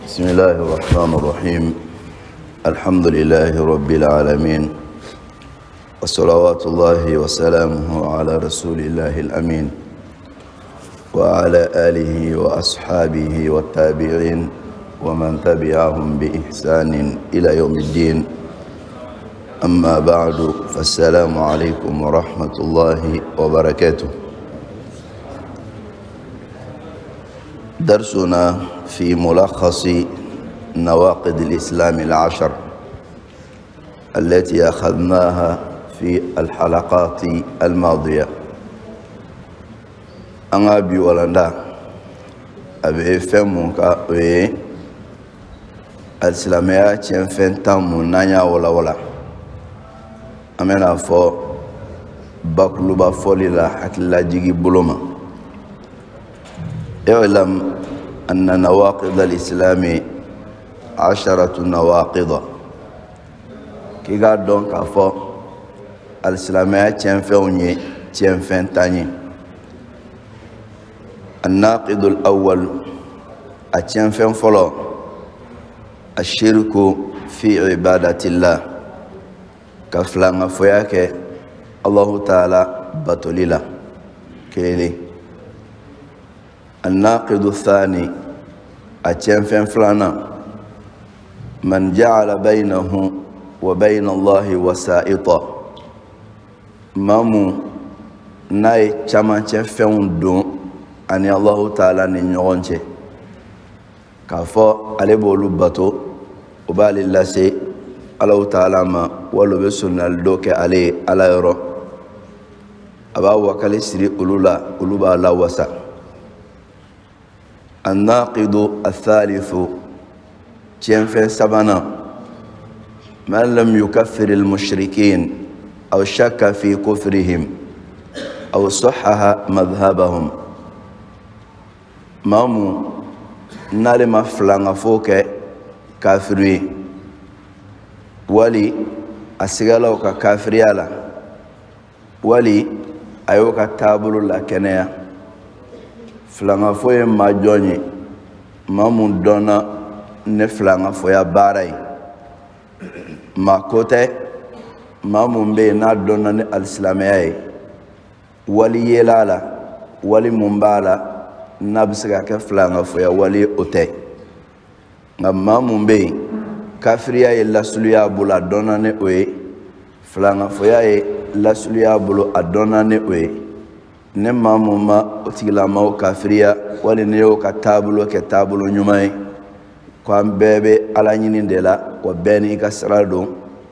بسم الله الرحمن الرحيم. الحمد لله رب العالمين، وصلوات الله وسلامه على رسول الله الأمين وعلى آله وأصحابه والتابعين ومن تبعهم بإحسان إلى يوم الدين. أما بعد، فالسلام عليكم ورحمة الله وبركاته. درسنا في ملخص نواقض الإسلام العشر التي أخذناها في الحلقات الماضية. An ka bi walanda a bɛ fɛn mun kan, o ye alisilamɛya tiɲɛfɛn 10 mun n'an y'a walawala. An bɛna fɔ bakuruba fɔli la hakililajigi bolo ma. اعلم أن نواقض الإسلام 10 نواقض. K'i k'a dɔn k'a fɔ alisilamɛya tiɲɛfɛnw ye tiɲɛfɛn 10 ye. الناقض الأول، a tiɲɛfɛn fɔlɔ، الشرك في عبادة الله، ka filankafoya kɛ Alahu taala batoli la, kelen. الناقض الثاني، a tiɲɛfɛn filanan، من جعل بينه وبين الله وسائطا، maa mun n'a ye camancɛ fɛnw don ani Alahu taala ni ɲɔgɔn cɛ, k'a fɔ ale b'olu bato, o b'ale lase Alahu taala ma, wali o bɛ sunnali dɔ kɛ ale ye Ala yɔrɔ, a b'a wakali siri olu la, olu b'a lawasa. الناقض الثالث، tiɲɛfɛn sabanan، من لم يكفر المشركين أو شك في كفرهم أو صحح مذهبهم، maa mun n'ale ma filankafo kɛ kafiri ye, wali a sigala o ka kafiriya la, wali a y'o ka taabolo lakɛnɛya. Filankafo ye maa jɔn ye? Maa mun dɔnna ne filankafoya baara ye, maa ko tɛ, maa mun bɛ yen n'a dɔnna ni alisilamɛya ye, wali yela la, wali mun b'a la n'a bɛ se ka kɛ filankafoya wali, o tɛ. Nka maa mun bɛ yen kafiriya ye lasuluya bolo, a dɔnna ni o ye, filankafoya ye lasuluya bolo, a dɔnna ni o ye, ne maa mun ma o tigilamaw kafiriya, wali ne y'o ka taabolo kɛ taabolo ɲuman ye, ko an bɛɛ bɛ Ala ɲini de la, wa bɛɛ n'i ka sira don,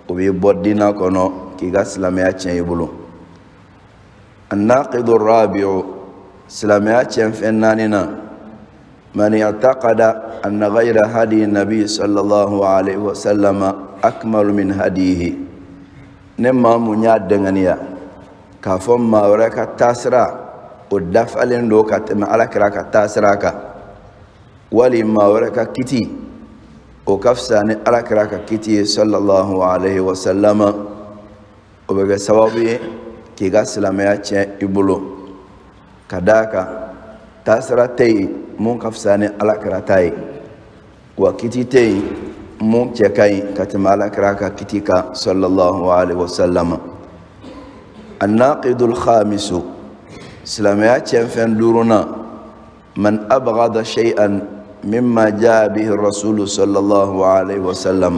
o b'i bɔ diinɛ kɔnɔ k'i ka silamɛya tiɲɛ i bolo. الناقض الرابع، silamɛya tiɲɛfɛn naaninan، من اعتقد أن غير هدي النبي صلى الله عليه وسلم أكمل من هديه، ne maa mun y'a dɛngɛniya k'a fɔ maa wɛrɛ ka taasira o dafalen don ka tɛmɛ Ala kira ka taasira kan, wali maa wɛrɛ ka kiti o ka fisa ni Ala kira ka kiti ye صلى الله عليه وسلم, o bɛ kɛ sababu ye k'i ka silamɛya tiɲɛ i bolo, ka d'a kan taasira tɛ yen mun ka fisa ni Ala kira ta ye, wa kiti tɛ yen mun cɛ ka ɲi ka tɛmɛ Ala kira ka kiti kan صلى الله عليه وسلم. الناقض الخامس، silamɛya tiɲɛfɛn duurunan، من أبغض شيئا مما جاء به الرسول صلى الله عليه وسلم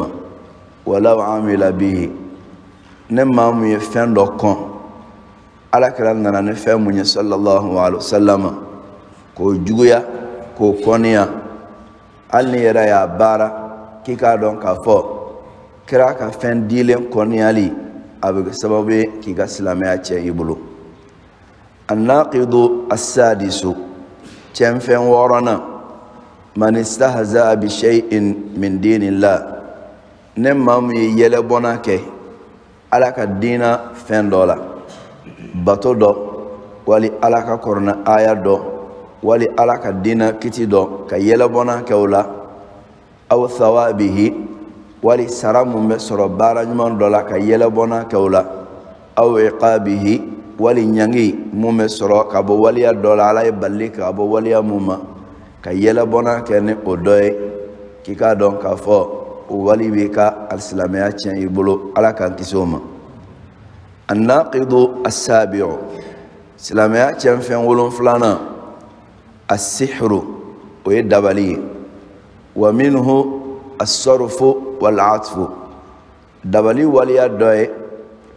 ولو عمل به، ne maa mun ye fɛn dɔ kɔn Ala kira nana ni fɛn mun ye صلى الله عليه وسلم, k'o juguya, k'o kɔniya, hali ni yɛrɛ y'a baara, k'i k'a dɔn k'a fɔ kira ka fɛn dilen kɔniyali a bɛ kɛ sababu ye k'i ka silamɛya tiɲɛ i bolo. الناقض السادس، tiɲɛfɛn wɔɔrɔnan، من استهزأ بشيء من دين الله، ne maa mun ye yɛlɛbɔnna kɛ Ala ka diina fɛn dɔ la, bato dɔ, wali Ala ka kɔrɔna aya dɔ, wali Ala ka diina kiti dɔ, ka yɛlɛbɔnna kɛ o la, أو ثوابه، wali sara mun bɛ sɔrɔ baara ɲuman dɔ la, ka yɛlɛbɔnna kɛ o la, أو عقابه، wali ɲangi mun bɛ sɔrɔ ka bɔ waliya dɔ la, Ala ye balili ka bɔ waliya mun ma, ka yɛlɛbɔnna kɛ ni o dɔ ye. K'i k'a dɔn k'a fɔ o wali b'i ka alisilamɛya tiɲɛ i bolo. Ala k'an kisi o ma. Annaqidu assabi'u, silamɛya tiɲɛfɛn wolonfilanan, assihru, o ye dabali ye. Wa minhu assarfu wal atfu, dabali waliya dɔ ye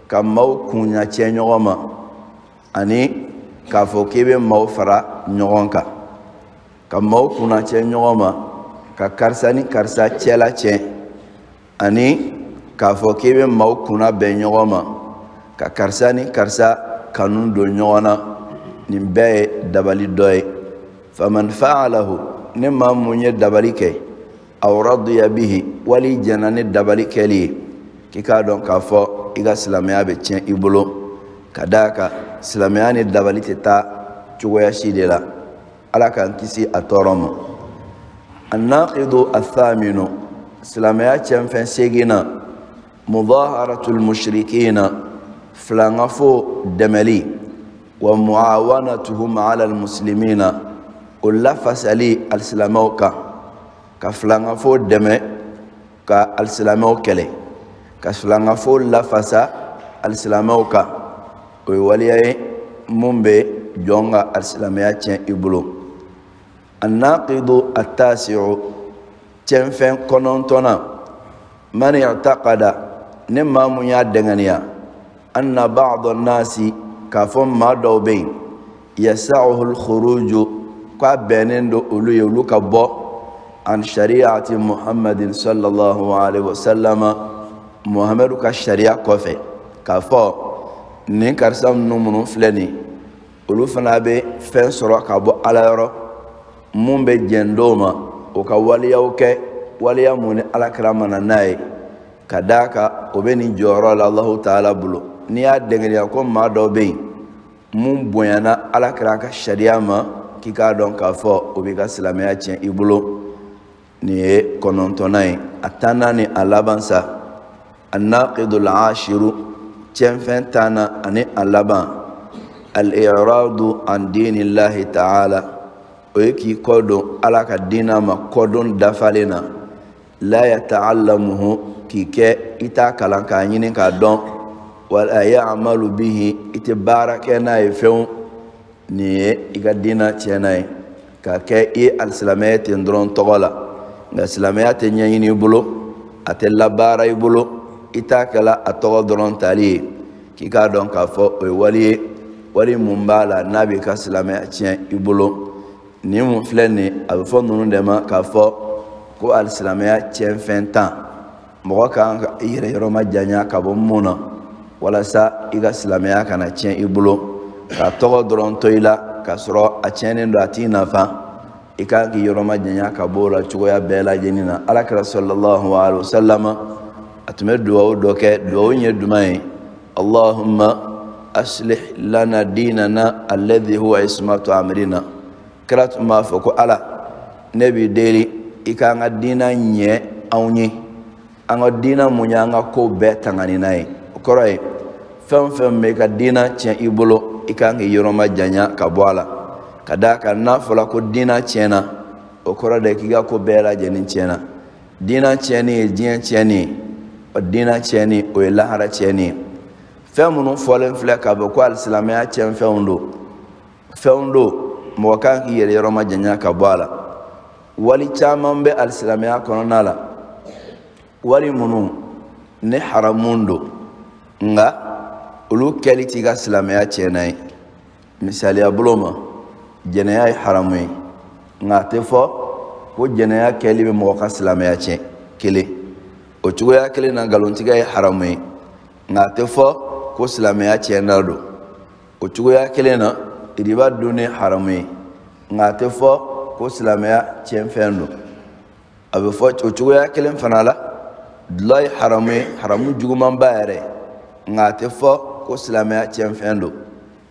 ka maaw kunɲa cɛ ɲɔgɔn ma ani k'a fɔ k'i bɛ maaw fara ɲɔgɔn kan, ka maaw kunna cɛ ɲɔgɔn ma, ka karisa ni karisa cɛla tiɲɛ, ani k'a fɔ k'i bɛ maaw kunna bɛn ɲɔgɔn ma, ka karisa ni karisa kanu don ɲɔgɔn na. Nin bɛɛ ye dabali dɔ ye. Faman fa'alahu, ni maa mun ye dabali kɛ, aw radiya bihi, wali jɛnna ni dabali kɛli ye, k'i k'a dɔn k'a fɔ i ka silamɛya bɛ tiɲɛ i bolo. Ka d'a kan silamɛya ni dabali tɛ taa cogoya si de la. Ala k'an kisi a tɔɔrɔ ma. Annaqidu athaminu, silamɛya tiɲɛfɛn seeginna, mudaharatul mushrikina, filangafo dɛmɛli, wa muawanatuhum ala almuslimina, o lafasali alisilamɛw kan, ka filangafo dɛmɛ ka alisilamɛw kɛlɛ, ka filangafo lafasa alisilamɛw kan, o ye waleya ye mun bɛ jɔn ka alisilamɛya tiɲɛ i bolo. Annaqidu attasi'u, tiɲɛfɛn kɔnɔntɔnnan, man i'taqada, ni maa mun y'a dɛngɛniya, anna ba'da nasi, k'a fɔ maa dɔw bɛ yen, yasa'uhu al-khuruju, k'a bɛnnen don olu ye olu ka bɔ, an shari'ati Muhammadin sallallahu alaihi wa sallama, Muhammadu ka sariya kɔfɛ, k'a fɔ nin karisa ninnu minnu filɛ nin, olu fana bɛ fɛn sɔrɔ ka bɔ Ala yɔrɔ mun bɛ jɛn dɔw ma, o ka waleyaw kɛ, waleya mun ni Ala kira ma na n'a ye, ka d'a kan o bɛ nin jɔyɔrɔ la Alahu taala bolo. N'i y'a dɛngɛniya ko maa dɔ bɛ yen mun bonyana Ala kira ka sariya ma, k'i k'a dɔn k'a fɔ o b'i ka silamɛya tiɲɛ i bolo. Nin ye kɔnɔntɔnnan ye. A tannan ni a laban sa, annaqidul ashiru, tiɲɛfɛn tannan ani a laban, al-i'radu an dinillahi ta'ala, o ye k'i kɔ don Ala ka diina ma kɔdon dafalen na, la yata'allamuhu, k'i kɛ i t'a kalan k'a ɲini k'a dɔn, wala ya'malu bihi, i tɛ baara kɛ n'a ye fɛnw. Nin ye i ka diina tiɲɛna ye, k'a kɛ i ye alisilamɛya ten dɔrɔn tɔgɔ la, nka silamɛya tɛ ɲɛɲini i bolo, a tɛ labaara i bolo, i t'a kɛla a tɔgɔ dɔrɔn tali ye. K'i k'a dɔn k'a fɔ o ye wali ye, wali mun b'a la n'a b'i ka silamɛya tiɲɛ i bolo. Nin mun filɛ nin, a bɛ fɔ ninnu de ma k'a fɔ ko alisilamɛya tiɲɛfɛn tan. Mɔgɔ kan ka i yɛrɛ yɔrɔ ma janya ka bɔ mun na, walasa i ka silamɛya kana tiɲɛ i bolo, k'a tɔgɔ dɔrɔn to i la k'a sɔrɔ a tiɲɛnen don, a t'i nafa. I kan k'i yɔrɔ ma janya ka bɔ o la cogoya bɛɛ lajɛlen na. Ala kira sallallahu alaihi wa sallam a tun bɛ duwawu dɔ kɛ. Duwawu in ye jumɛn ye? Allahumma aslih lana dinana alladhi huwa ismatu amrina. Kira tun b'a fɔ ko Ala, ne b'i deli i k'an ka diina ɲɛ anw ye, an ka diina mun ye an ka kow bɛɛ tangani n'a ye. O kɔrɔ ye fɛn o fɛn bɛ ka diina tiɲɛ i bolo, i kan k'i yɔrɔ ma janya ka bɔ a la. Ka d'a kan n'a fɔra ko diina tiɲɛna, o kɔrɔ de k'i ka ko bɛɛ lajɛlen tiɲɛna. Diina tiɲɛni ye diɲɛ tiɲɛni ye, o diina tiɲɛni o ye lahara tiɲɛni ye. Fɛn minnu fɔlen filɛ k'a fɔ ko alisilamɛya tiɲɛfɛnw don, fɛnw don mɔgɔ kan k'i yɛrɛ yɔrɔ ma janya ka bɔ a la. Wali caman bɛ alisilamɛya kɔnɔna la, wali minnu ni haramu don, nka olu kɛli t'i ka silamɛya tiɲɛna ye. Misaliya bolo ma, jɛnɛya ye haramu ye, nka a tɛ fɔ ko jɛnɛya kɛli bɛ mɔgɔ ka silamɛya tiɲɛ. Kelen o cogoya kelen na, nkalontigɛ ye haramu ye, nka a tɛ fɔ ko silamɛya tiɲɛna don. O cogoya kelen na, riba dunni haramu ye, nka a tɛ fɔ ko silamɛya tiɲɛfɛn don. A bɛ fɔ o cogoya kelen fana la, dulɔ ye haramu ye, haramu jugumanba yɛrɛ, nka a tɛ fɔ ko silamɛya tiɲɛfɛn don.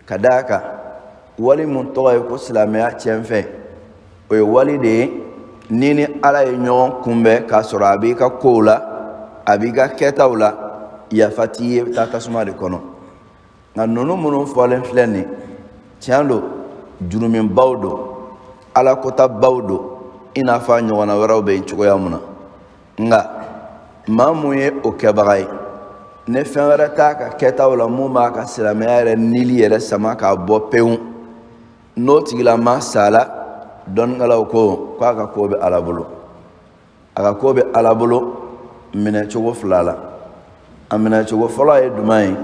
Ka d'a kan wali mun tɔgɔ ye ko silamɛya tiɲɛfɛn, o ye wali de ye ni ni Ala ye ɲɔgɔn kunbɛn k'a sɔrɔ a b'i ka kow la, a b'i ka kɛtaw la, yafa t'i ye, i bɛ taa tasuma de kɔnɔ. Nka ninnu minnu fɔlen filɛ nin, tiɲɛ don, jurumibaw don, alakotabaw don, I n'a fɔ a ɲɔgɔnna wɛrɛw bɛ yen cogoya mun na. Nka maa mun ye o kɛbaga ye, ni fɛn wɛrɛ t'a ka kɛtaw la mun b'a ka silamɛya yɛrɛ nili yɛrɛ sama k'a bɔ pewu, n'o tigilama sala, dɔnnikɛlaw ko k'a ka ko bɛ Ala bolo. A ka ko bɛ Ala bolo minɛcogo fila la. A minɛcogo fɔlɔ ye jumɛn ye?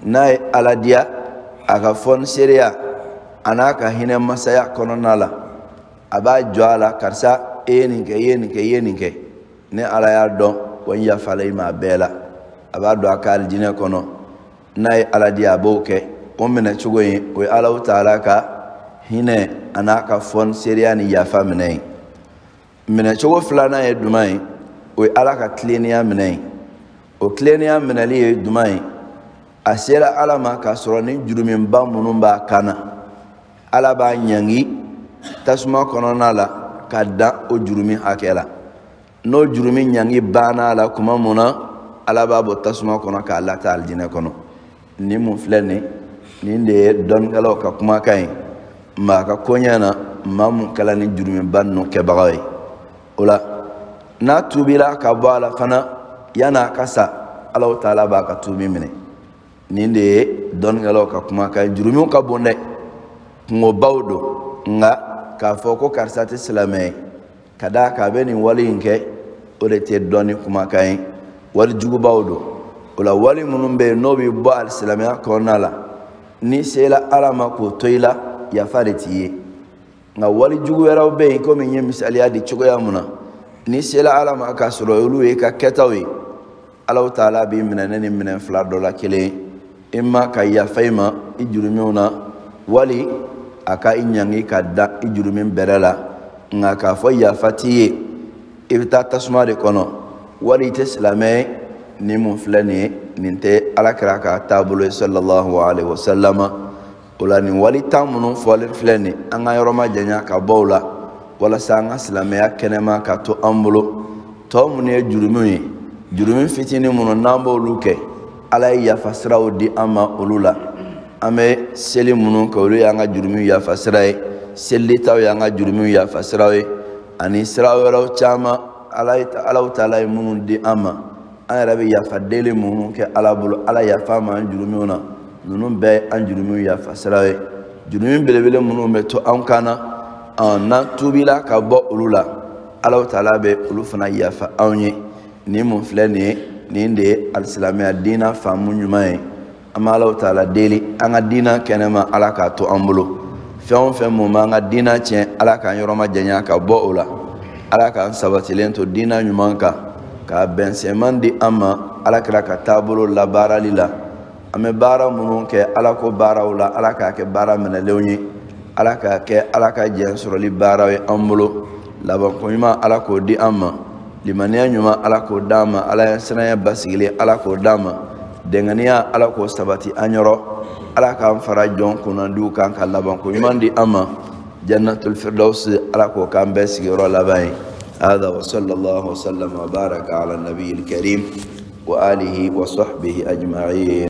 N'a ye Ala diya, a ka fɔnisereya a n'a ka hinɛ masaya kɔnɔna la, a b'a jɔ a la, karisa e ye nin kɛ, i ye nin kɛ, i ye nin kɛ, ni Ala y'a dɔn ko n yafala i ma a bɛɛ la, a b'a dɔn a ka alijinɛ kɔnɔ. N'a ye Ala diya, a b'o kɛ. O minɛcogo in, o ye Alahu taala ka hinɛ a n'a ka fɔnisereya ni yafa minɛ ye. Minɛcogo filanan ye jumɛn ye? O ye Ala ka tilennenya minɛ ye. O tilennenya minɛli ye jumɛn ye? A sera Ala ma k'a sɔrɔ ni juruminba minnu b'a kan na, Ala b'a ɲangi tasuma kɔnɔna la ka dan o jurumi hakɛ la. N'o jurumi ɲangi banna a la kuma mun na, Ala b'a bɔ tasuma kɔnɔ k'a lata alijinɛ kɔnɔ. Nin mun filɛ nin, nin de ye dɔnnikɛlaw ka kumakan ye maa ka koɲɛ na, maa mun kɛla ni jurumiba ninnu kɛbagaw ye. O la, n'a tuubila ka bɔ a la fana, yan'a ka sa, Alahu taala b'a ka tuubi minɛ. Nin de ye dɔnnikɛlaw ka kumakan ye. Jurumiw ka bon dɛ, kungobaw don, nka k'a fɔ ko karisa tɛ silamɛ ye ka d'a kan a bɛ nin wale in kɛ, o de tɛ dɔnni kumakan ye. Wali jugubaw don. O la, wali minnu bɛ yen n'o bɛ bɔ alisilamɛya kɔnɔna la, n'i sera Ala ma k'o to i la, yafa de t'i ye. Nka wali jugu wɛrɛw bɛ yen, komi n ye misaliya di cogoya mun na, n'i sera Ala ma k'a sɔrɔ olu ye ka kɛtaw ye, Alahu taala b'i minɛ ne ni minɛn fila dɔ la kelen ye. I ma ka yafa i ma i jurumiw na, wali a ka i ɲangi ka da i jurumi bɛrɛ la. Nka k'a fɔ yafa t'i ye, i bɛ taa tasuma de kɔnɔ, wali i tɛ silamɛ ye, nin mun filɛ nin ye, nin tɛ Ala kira ka taabolo ye sallallahu alaihi wa sallama. O la, nin wali tan minnu fɔlen filɛ nin, an ka yɔrɔ ma janya ka bɔ o la, walasa an ka silamɛya kɛnɛma ka to an bolo. Tɔ minnu ye jurumiw ye, jurumi fitinin minnu n'an b'olu kɛ, Ala ye yafa siraw di an ma olu la. An bɛ seli minnu kɛ, olu y'an ka jurumiw yafa sira ye. Selitaw y'an ka jurumiw yafa siraw ye, ani sira wɛrɛw caman Alahu taala ye minnu di an ma. An yɛrɛ bɛ yafa deli minnu kɛ Ala bolo, Ala yafa ma an jurumiw na, ninnu bɛɛ ye an jurumiw yafa sira ye. Jurumi belebele minnu bɛ to an kan na, n'an tuubila ka bɔ olu la, Alahu taala bɛ olu fana yafa anw ye. Nin mun filɛ nin ye, nin de ye alisilamɛya diina faamu ɲuman ye. An bɛ Alahu taala deli, an ka diina kɛnɛma Ala k'a to an bolo. Fɛn o fɛn mun b'an ka diina tiɲɛ, Ala k'an yɔrɔ ma janya ka bɔ o la. Ala k'an sabatilen to diina ɲuman kan, k'a bɛnsɛman di an ma Ala kira ka taabolo labaarali la. An bɛ baara minnu kɛ Ala ko baaraw la, Ala k'a kɛ baara minɛlenw ye, Ala k'a kɛ Ala ka jɛn sɔrɔli baaraw ye an bolo. Labanko ɲuman Ala k'o di an ma, limaniya ɲuman Ala k'o d'an ma, Ala ye siranya basigilen Ala k'o d'an ma, dɛngɛniya Ala k'o sabati an yɔrɔ, Ala k'an fara jɔn kunnandiw kan ka labanko ɲuman di an ma. Jannatul Firdaus Ala k'o k'an bɛɛ sigiyɔrɔ laban ye. هذا وصلى الله وسلم وبارك على النبي الكريم وآله وصحبه أجمعين.